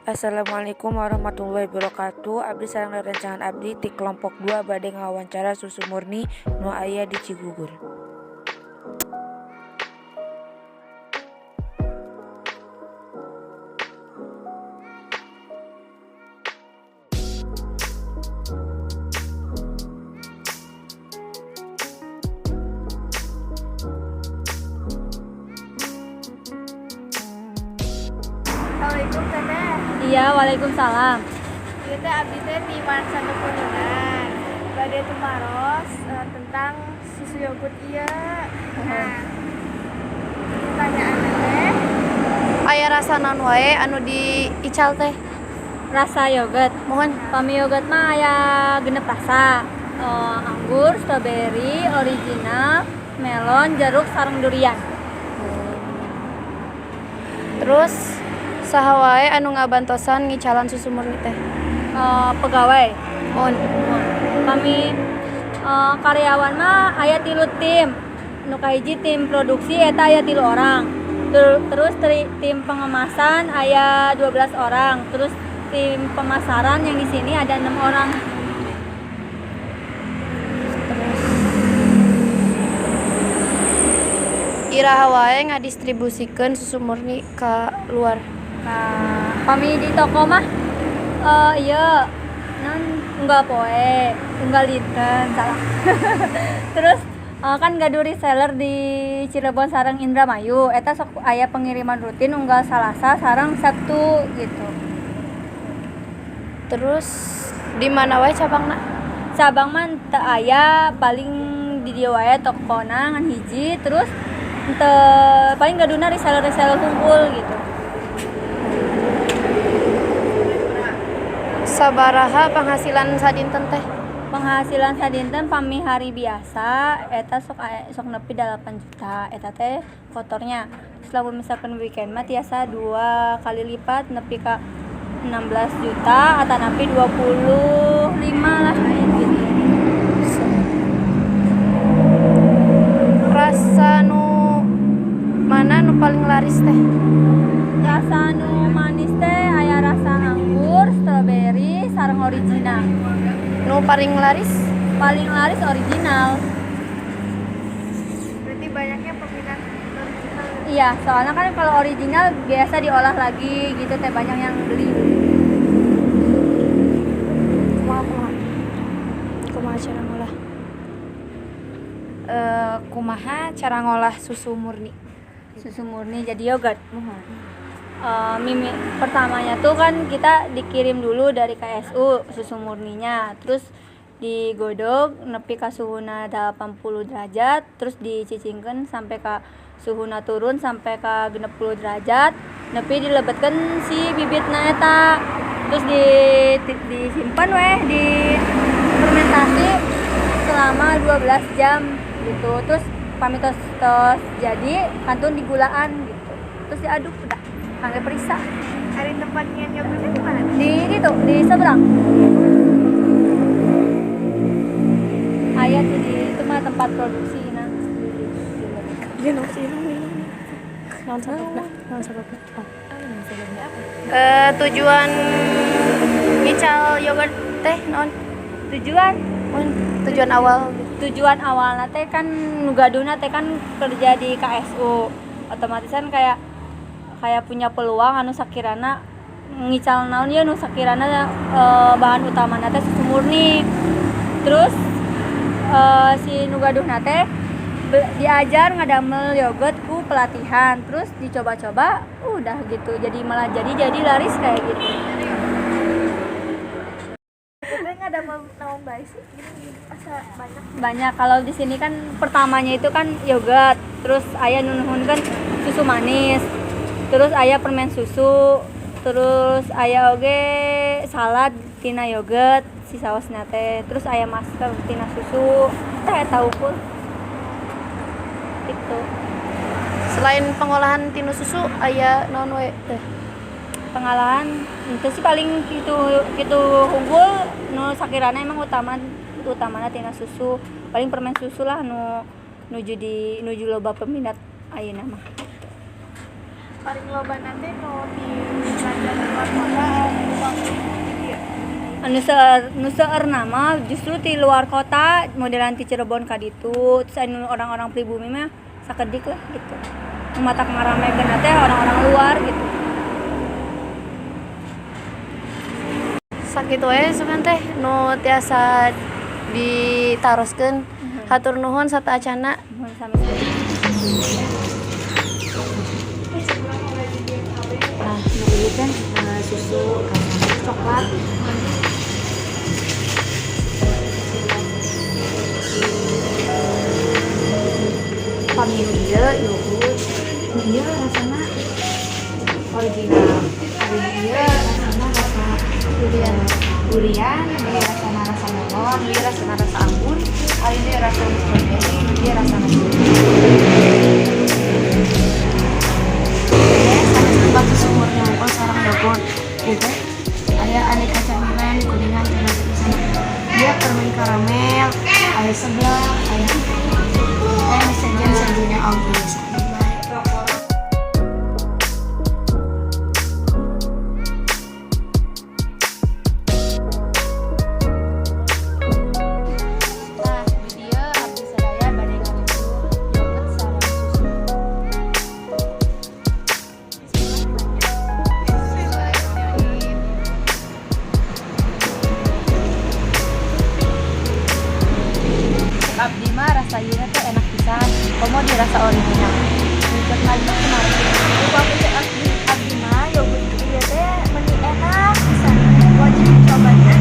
Assalamualaikum warahmatullahi wabarakatuh. Abdi sareng rerencangan abdi ti kelompok 2 bade ngawawancara susu murni nu aya di Cigugur. Assalamualaikum, Teteh. Iya, waalaikumsalam. Ieu teh abdi teh ti Satu Kuningan. Bade tumaros tentang susu yogurt ieu. Nah, pertanyaan teh, Aya rasa naon wae anu diical teh? Rasa yogurt. Mohon. Pami yogurt mah aya 6 rasa. Anggur, strawberry, original, melon, jeruk, sareng durian. Terus saha wae anu ngabantosan ngicalan susu murni teh? Pegawai. Mohon. Pami karyawan mah aya 3 tim. Nu kahiji tim produksi eta aya 3 orang. Terus tim pengemasan aya 12 orang. Terus tim pemasaran yang di sini ada 6 orang. Terus iraha wae ngadistribusikeun susu murni ka luar? Nah, pami di toko mah iya non unggal poe, unggal dinten, salah. Terus kan gaduh reseller di Cirebon sareng Indramayu, eta sok aya pengiriman rutin unggal Salasa sareng Sabtu gitu. Terus di mana wae cabangna? Cabang mah teu aya, paling di dieu wae tokona ngan hiji, terus teu, paling gaduhna reseller-reseller hungkul gitu. Sabaraha penghasilan sadinten teh? Penghasilan sadinten pami hari biasa eta sok aya, sok nepi 8 juta, eta teh kotornya. Terus lamun misalkan weekend mah tiasa 2 kali lipat, nepi ka 16 juta atau nepi 25 lah gitu. Rasa nu mana nu paling laris teh? Rasa nu manis teh aya rasa anggur, strawberry, sareng original. Nu paling laris? Paling laris original. Berarti banyaknya peminat original. Iya, soalnya kan kalau original biasa diolah lagi gitu teh, banyak yang beli. Kumaha, kumaha? Kumaha cara ngolah? Kumaha cara ngolah susu murni? Susu murni jadi yogurt. Mimi pertamanya tuh kan kita dikirim dulu dari KSU susu murninya, terus digodok nepi ka suhuna 80 derajat, terus dicicingkeun sampai ka suhuna turun sampai ka 60 derajat, nepi dilebetkeun si bibitna eta, terus disimpan weh, di fermentasi selama 12 jam gitu. Terus pami tos tos jadi kantun digulaan gitu, terus diaduk, udah kangge perisa. Ari tempatnya yogurtnya di mana? Di itu, di seberang aya tuh, di itu mah tempat produksi. Nah. Iya, naon sih, naon, naon, naon sababna? Naon sababna? Oh. Tujuan ngical yogurt teh naon? Tujuan? Mun tujuan awal. Tujuan awalnya teh kan nu gaduhna teh kan kerja di KSU, otomatis kan kayak kayak punya peluang anu sakirana ngical naon ya nu sakirana bahan utamana teh susu murni. Terus si nu gaduhna teh diajar ngadamel yogurt ku pelatihan, terus dicoba-coba, udah gitu jadi malah jadi laris kayak gitu. Teteh ngadamel naon bae sih? Gini, asa banyak. Banyak. Kalau di sini kan pertamanya itu kan yogurt, terus aya nuhunkeun susu manis, terus aya permen susu, terus aya oge salad tina yogurt si saosna teh, terus aya masker tina susu teh, eta ukur gitu. Selain pengolahan tina susu aya naon we teh? Pengolahan itu sih paling gitu gitu unggul, nu sakirana emang utama utamana tina susu, paling permen susu lah nu nuju di nuju loba peminat ayeuna mah. Paling loba nanti nu di belanja di luar kota anu di dieu? Anu seueur, nu seueurna mah justru di luar kota, modelan ti Cirebon ka ditu. Terus anu orang-orang pribumi mah sakedik lah gitu. Nu matak ngaramekeun teh orang-orang luar gitu. Sakitu we sugan teh nu tiasa ditaroskeun. Hatur nuhun sateuacanna. Nuhun sami-sami. Nah, nu ieu teh susu rasana coklat. Pami nu ieu yogurt, nu ieu rasana original. Ari nu ieu rasana rasa durian, durian, nu ieu rasana rasa melon, nu ieu rasana rasa anggur, ari nu ieu rasa strawberry, nu ieu rasana Sanes tempat susu murni wungkul sareng yogurt. Ieu teh aya aneka camilan kuningan cenah pisan. Ieu permen karamel, aya seblak, aya aya sejen-sejennya oge. Bye. Nah, di dieu abdi sadaya bade ngareview yogurt sareng susu. Bismillahirrahmanirrahim. Cek abdi mah rasa ieu teh enak pisan, komo di rasa original. Cek lagi kemarin. Upami cek abdi mah yogurt ieu teh meni enak pisan. Wajib dicobanya.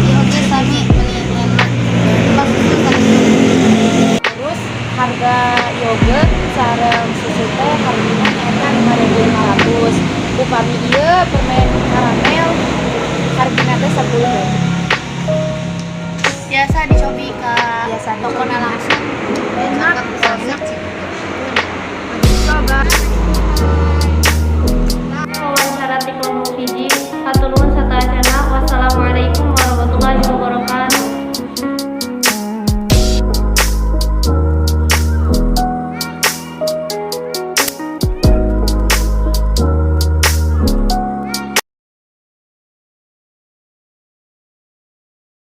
Iya, oke, sami meni enak. Tempat susu sanes. Terus harga yogurt sareng susu teh hargana nyaeta 5.500. Upami ieu permen karamel hargana teh 10.000. Biasa dicobi ke Biasa tokona langsung. Enak. Enak. Wajib coba.